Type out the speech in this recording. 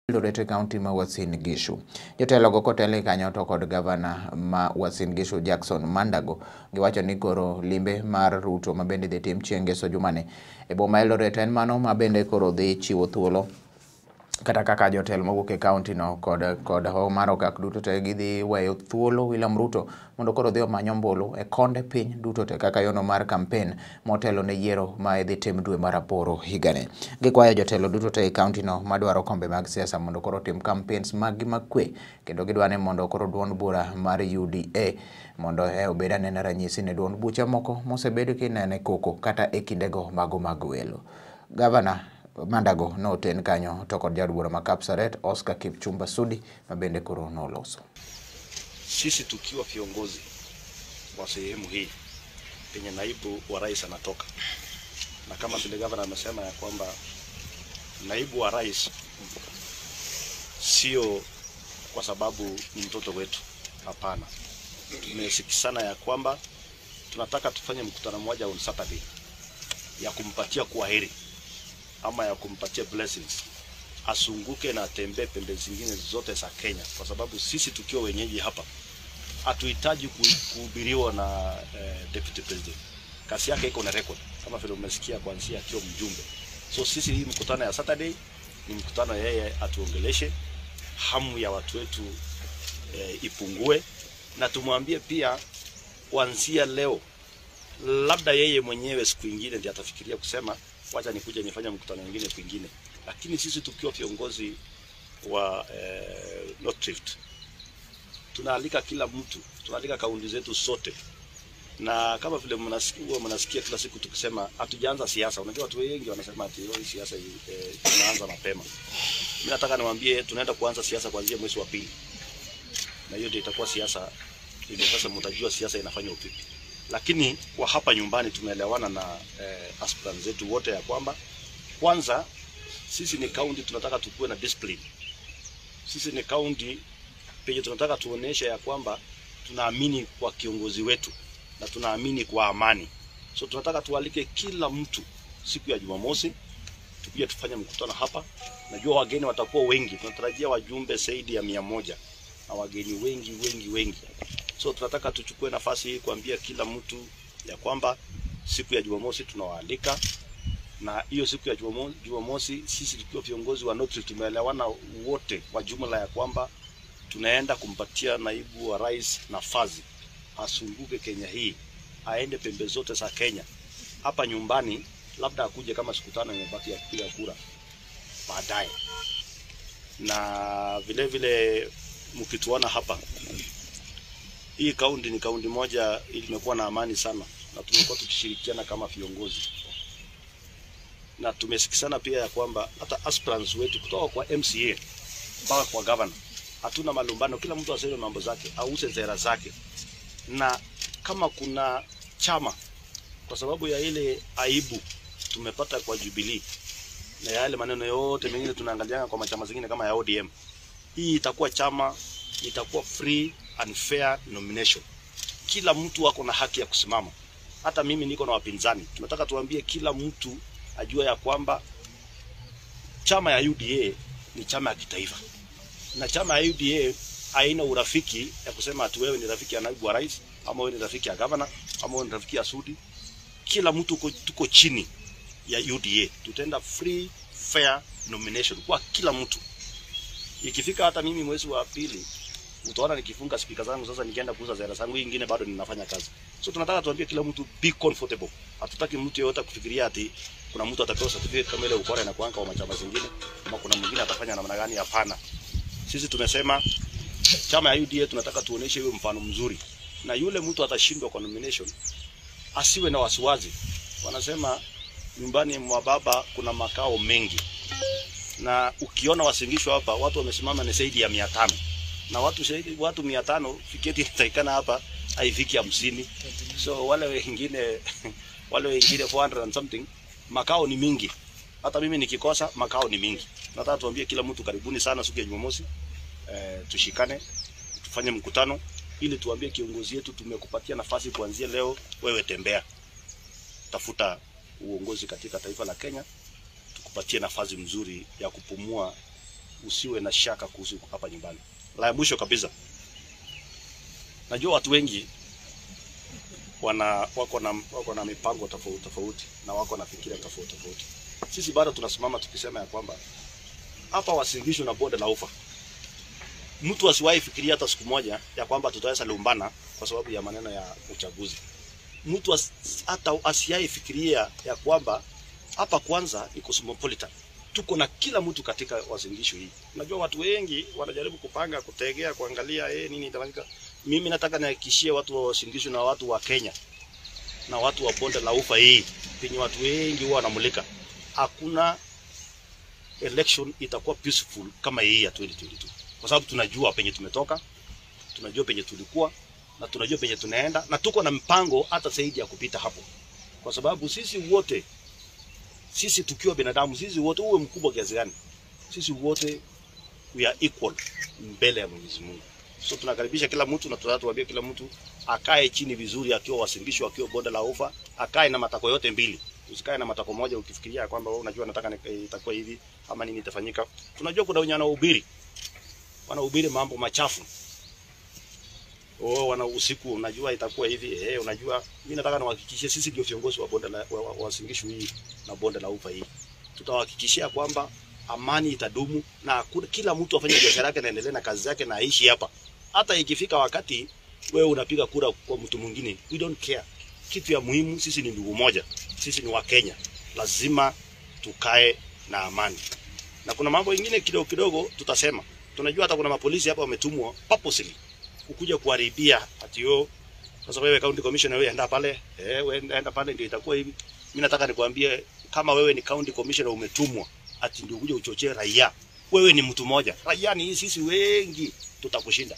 Eldoret County ma Uasin Gishu. Jotelo go kotelo kanyo to kod gavana ma Uasin Gishu Jackson Mandago giwacho ni koro limbe mar Ruto ma bende dhi tim chieng' ngeso jumani e boma Eldoret en mano ma bende koro dhi chiwo thuolo kata kaka jotelo mawuok e county no kod hoho mar okak duto te gidhi weyo thuolo William Ruto mondo koro odhi omany ombulu e konde piny duto te kaka yono mar kampen motelo ne yiero ma idhi tim dwe mar aboro higani. Gikwayo jotelo duto te e county no madwaro kombe mag siasa mondo koro otim campaigns mag gi makwe kendo gidwa ni mondo koro duond bura mar UDA mondo obed anena ranyisi ne duond buche moko mosebed kinene koko kata e kindego mago mag welo. Gavana Mandago noten kanyo to kod jaod bura ma Kapsaret Oscar Kipchumba Sudi ma bende koro noloso. Sisi tukiwa viongozi wa sehemu hii penye naibu wa rais anatoka, na kama vile gavana amesema ya kwamba naibu wa rais sio kwa sababu ni mtoto wetu, hapana. Tumesikizana ya kwamba tunataka tufanye mkutano mmoja on Saturday ya kumpatia kwaheri ama ya kumpatia blessings, asunguke na atembee pembe zingine zote za Kenya, kwa sababu sisi tukiwa wenyeji hapa hatuhitaji kuhubiriwa na deputy president. Kasi yake iko na record kama vile umesikia kuanzia akiwa mjumbe. So sisi hii mkutano ya Saturday ni mkutano yeye atuongeleshe, hamu ya watu wetu ipungue, na tumwambie pia kuanzia leo, labda yeye mwenyewe siku nyingine ndiye atafikiria kusema wacha nikuje nifanye mkutano mwingine kwingine. Lakini sisi tukiwa viongozi wa North Rift tunaalika kila mtu, tunaalika kaunti zetu sote. Na kama vile mnasikia kila siku tukisema hatujaanza siasa. Unajua watu wengi wanasema ati hii siasa tunaanza mapema. Mimi nataka niwaambie tunaenda kuanza siasa kuanzia mwezi wa pili. Na hiyo ndio itakuwa siasa ile sasa mtajua siasa inafanywa vipi. Lakini kwa hapa nyumbani tumeelewana na aspirants zetu wote ya kwamba kwanza sisi ni county tunataka tukue na discipline. Sisi ni county penye tunataka tuoneshe ya kwamba tunaamini kwa kiongozi wetu na tunaamini kwa amani. So tunataka tualike kila mtu siku ya Jumamosi tukuje tufanye mkutano hapa. Najua wageni watakuwa wengi, tunatarajia wajumbe zaidi ya 100 na wageni wengi wengi wengi. So tunataka tuchukue nafasi hii kuambia kila mtu ya kwamba siku ya Jumamosi tunawaalika, na hiyo siku ya Jumamosi sisi tukiwa viongozi wa North Rift tumeelewana wote kwa jumla ya kwamba tunaenda kumpatia naibu wa rais nafasi asunguke Kenya hii, aende pembe zote za Kenya. Hapa nyumbani labda akuje kama siku 5 imebaki ya kupiga kura baadaye. Na vile vile mkituona hapa, hii kaunti ni kaunti moja imekuwa na amani sana, na tumekuwa tukishirikiana kama viongozi. Na tumesikizana pia ya kwamba hata aspirants wetu kutoka kwa MCA mpaka kwa governor hatuna malumbano, kila mtu aseme mambo zake, auze sera zake. Na kama kuna chama, kwa sababu ya ile aibu tumepata kwa Jubilee na yale maneno yote mengine tunaangaliana kwa machama zingine kama ya ODM, hii itakuwa chama, itakuwa free and fair nomination. Kila mtu ako na haki ya kusimama. Hata mimi niko na wapinzani. Tunataka tuambie kila mtu ajue ya kwamba chama ya UDA ni chama ya kitaifa. Na chama ya UDA haina urafiki ya kusema ati wewe ni rafiki ya naibu wa rais, ama wewe ni rafiki ya governor, ama wewe ni rafiki ya Sudi. Kila mtu tuko chini ya UDA. Tutaenda free fair nomination kwa kila mtu. Ikifika hata mimi mwezi wa pili utaona nikifunga speaker zangu sasa nikienda kuuza sera zangu, hii nyingine bado ninafanya kazi. So tunataka tuambie kila mtu be comfortable. Hatutaki mtu yeyote kufikiria ati kuna mtu atapewa certificate kama ile ukora na kuanka wa machama zingine, ama kuna mwingine atafanya namna gani. Hapana. Sisi tumesema chama ya UDA tunataka tuoneshe hiyo mfano mzuri. Na yule mtu atashindwa kwa nomination asiwe na wasiwasi. Wanasema nyumbani mwa baba kuna makao mengi. Na ukiona wasingishwa hapa watu wamesimama ni zaidi ya 500. Na watu 500 fiketi inatakikana hapa haifiki 50. So wale wengine 400 and something, makao ni mingi. Hata mimi nikikosa makao ni mingi. Nataka tuambie kila mtu karibuni sana siku ya Jumamosi. Tushikane, tufanye mkutano ili tuambie kiongozi yetu tumekupatia nafasi kuanzia leo, wewe tembea. Tafuta uongozi katika taifa la Kenya, tukupatie nafasi mzuri ya kupumua Usiwe na shaka kuhusu hapa nyumbani. La mwisho kabisa, najua watu wengi wako na mipango tofauti tofauti na wako na fikira tofauti tofauti. Sisi bado tunasimama tukisema ya kwamba hapa Uasin Gishu na bonde la ufa, mtu asiwahi fikiria hata siku moja ya kwamba tutaweza lumbana kwa sababu ya maneno ya uchaguzi. Mtu hata asiwahi fikiria ya kwamba hapa kwanza ni cosmopolitan. Tuko na kila mtu katika Uasin Gishu hii. Unajua watu wengi wanajaribu kupanga, kutegea, kuangalia nini itafanyika. Mimi nataka nihakikishie watu wa Uasin Gishu na watu wa Kenya na watu wa bonde la ufa hii, penye watu wengi huwa wanamulika, hakuna election itakuwa peaceful kama hii ya 2022. Kwa sababu tunajua penye tumetoka, tunajua penye tulikuwa na tunajua penye tunaenda, na tuko na mpango hata zaidi ya kupita hapo. Kwa sababu sisi wote, sisi tukiwa binadamu, sisi wote, uwe mkubwa kiasi gani, sisi wote we are equal mbele ya Mwenyezi Mungu. So tunakaribisha kila mtu na tunatuambia kila mtu akae chini vizuri, akiwa Uasin Gishu, akiwa bonde la ufa, akae na matako yote mbili. Usikae na matako moja ukifikiria kwamba wewe unajua nataka itakuwa hivi ama nini itafanyika. Tunajua kuna wenye wanahubiri mambo machafu. Oh, wana usiku unajua itakuwa hivi, unajua. Mimi nataka niwahakikishie sisi ndio viongozi wa bonde la Uasin Gishu hii na bonde la ufa hii. Tutawahakikishia kwamba amani itadumu na kila mtu afanye biashara yake na endelee na kazi yake na aishi hapa. Hata ikifika wakati wewe unapiga kura kwa mtu mwingine, we don't care. Kitu ya muhimu, sisi ni ndugu moja, sisi ni wa Kenya, lazima tukae na amani. Na kuna mambo mengine kidogo kidogo tutasema. Tunajua hata kuna mapolisi hapa wametumwa purposely kukuja kuharibia ati yo, sasa wewe county commissioner wewe enda pale, wewe enda pale ndio itakuwa hivi. Mimi nataka nikwambie, kama wewe ni county commissioner umetumwa ati ndio kuja uchochee raia, wewe ni mtu mmoja. Raia ni sisi wengi, tutakushinda.